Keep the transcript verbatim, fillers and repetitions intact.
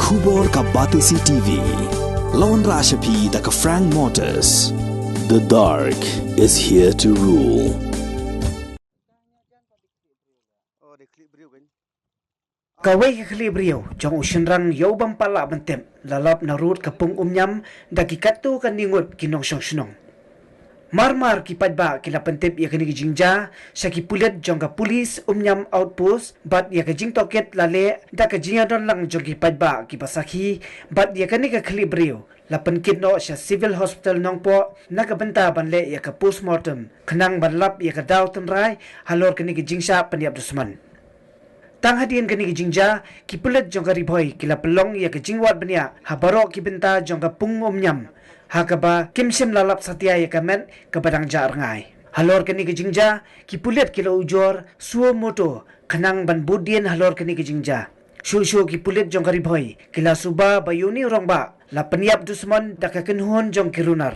Khubor ka Batesi T V. Lawan Rashapi da ka Frank Motors. The dark is here to rule. Kawei ka khlieh briew jong u shynrang ïa u bym pat lah ban tip la lap na rud ka pung Umñiam da ki katto katne ngut ki nongshong shnong. Mar mar ki paidbah ki la pyntip ïa kane ka jingjia sha ki pulit jong ka Police Umñiam Outpost bad ïa ka jingtohkit la leh da ka jingïadon lang jong ki paidbah kiba sakhi bad ïa kane ka khlieh briew la pynkit noh sha Civil Hospital Nongpoh na ka bynta ban leh ïa ka post mortem khnang ban lap ïa ka daw tynrai halor kane ka jingshah pynïap dusmon. Tang hadien kane ka jingjia, ki pulit jong ka Ri Bhoi ki la pynlong ïa ka jingwad bniah ha baroh ki bynta jong ka pung Umñiam, ha kaba kim shym la lap satia ïa ka met kaba dang jah rngai. Halor kane ka jingjia, ki pulit ki la ujor suo moto khnang ban bud dien halor kane ka jingjia. Shuh shuh ki pulit jong ka Ri Bhoi ki la suba ba ïa une u rangbah la pynïap dusmon da ka kynhun jong ki runar.